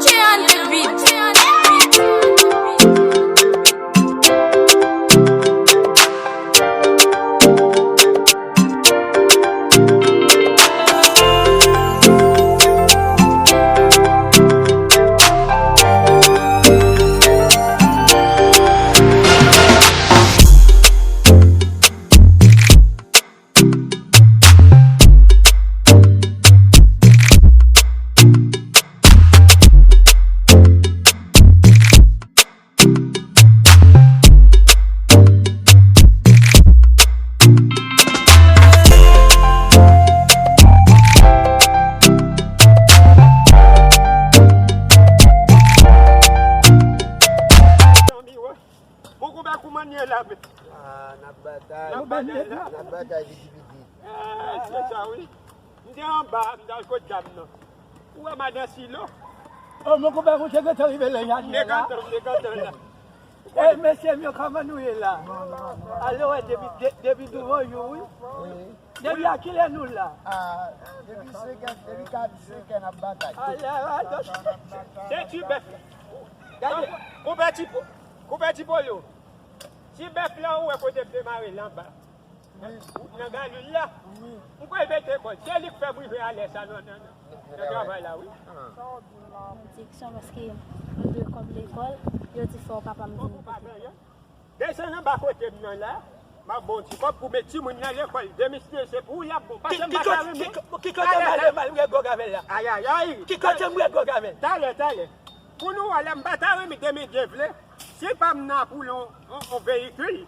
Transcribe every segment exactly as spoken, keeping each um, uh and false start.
J on the beat. Zanmi, wè. Bon, konbyen kouman n ye la, men? Ah, n ap batay. N ap batay la. N ap batay piti piti. Eh, se sa, wi. M te anba, m t al kot dam nan. Ou wè madan Silo? Oh, mon konpè, mwen te gentan rive la, m te gentan, m te gentan la. Eh, mesye m yo, kòman nou ye la? Ale, wè, depi, de-, depi douvan jou, wi. Wi. Depi a kilè nou la? Ah, depi senkè, depi kat, senkè n ap batay. Ale, ale. Se ti bèf la. Gade. Konpè Ti Po-, konpè Ti Polo. Ti bèf la, ou wè kote m te mare l anba. Wi. Nan galil la. Wi. M kwè l mete kò l. Se li k fè m rive alè sa nan, nan, nan, nan travay la, wi. Benediksyon, paske m dwe kòb lekòl, yo di fò papa m vin. Desann anba kote m nan la, m ap ba w ti kòb pou met timoun nan lekòl. Demisye, se pou w l ap bon. Pase m pa ta renmen. Ki kote m ale m al wè gòg avè l la? Ayayay. Ki kote m wè gòg avè l? Talè, talè. Pou nou wè lè m pa ta renmen Demisye vle, si pa m nan pou l on, on, on veyikil,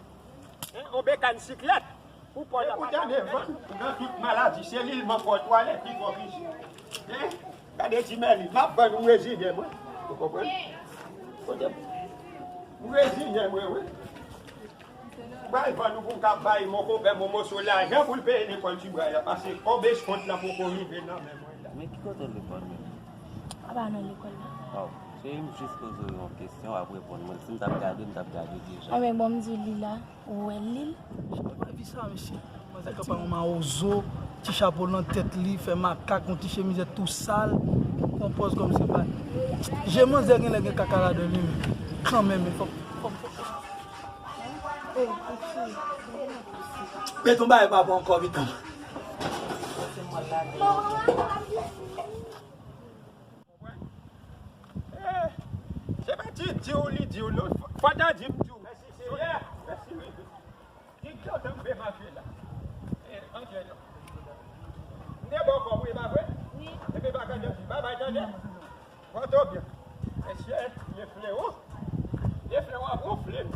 en, on bekàn siklèt, pou Pòl la pa ta renmen. Ou tande, vann nan tout maladi, se li l man fò twalèt ki fò pije. En? Gade ti Mèlis, m ap vann ou reziyen mwen. Ou konprann? Kote m? M reziyen mwen, wi. M pral vann ou pou m ka bay mon konpè mon moso lajan pou l peye lekòl ti bwa la, paske kòb eskont lan poko rive nan men mwen la. Men ki kote l lekòl menm? Apa nan lekòl la. Oh, cheri, m jis poze w yon kesyon, w ap reponn mwen. Si m t ap gade w, m t ap gade w deja. Anben, bon, m di w li la. Ou wè li? Ou pa vi sa, mesye. Manzè kanpe yon mawozo, ti chapo nan tèt li, fè makak, yon ti chemizèt tou sal, pran pòz kòmsi pa. Je manzè genlè gen kaka ladan li, men kanmenm, men fòk, fòk, fòk. Met yon bagay pa bon ankò, pitit. Eh, se pa ti di w li di w non. Fò, fò ta di m di w. Mèsi, Senyè. Mèsi, wi. Di k yo tanpe mache la. Eh, antre non. M te ba w kòb wi, e pa vre? Wi. Epi pa gade fi. Babay, tande? Pòto byen. Mesye, ye flewo. Ye flewo ap wonfle m.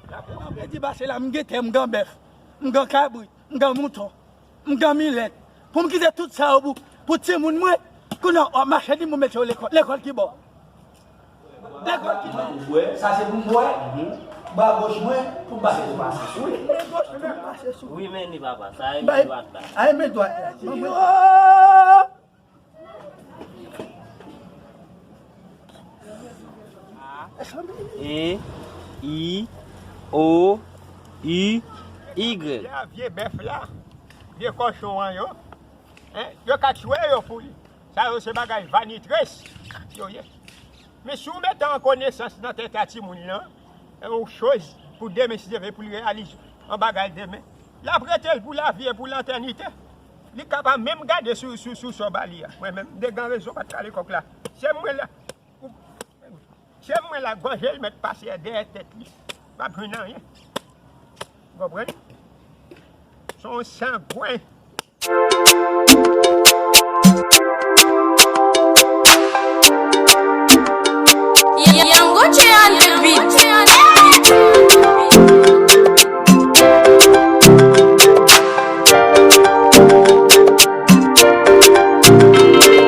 L ap wonfle m. Mwen di pase la, m gen tè, m gen bèf, m gen kabrit, m gen mouton. M gen milèt. Pou m kite tout sa yo pou, pou timoun mwen. Kounye a w ap mache di m pou mete yo lekòl. Lekòl ki bò? Lekòl ki bò? Pou m bwè. Sa se pou m bwè? Bò goch mwen, pou m pase sou pase sou. Wi, men men goch mwen mache sou. Wi, men ni papa. Sa e men dwat la. A, e men dwat la. Ban mwen. E, I, O, I, Y. Vye, vye bèf la, vye kòchon an yo, en, yo ka tchwe yo pou li. Sa yo se bagay vanitris yo ye. Men si w mete an konesans nan tèt a timoun nan, e yon choz pou demen, si Dye vle, pou l reyalize yon bagay demen. L ap rete l pou lavi e pou lantènite. Li ka pa menm gade sou, sou, sou sò ba li a. Mwen menm, m te gen rezon pa t kale kòk la. Se mwen la. Se mwen la, gòje l mèt pase dèyè tèt li. Pa jwenn anyen. Ou konprann? Se yon sangwen.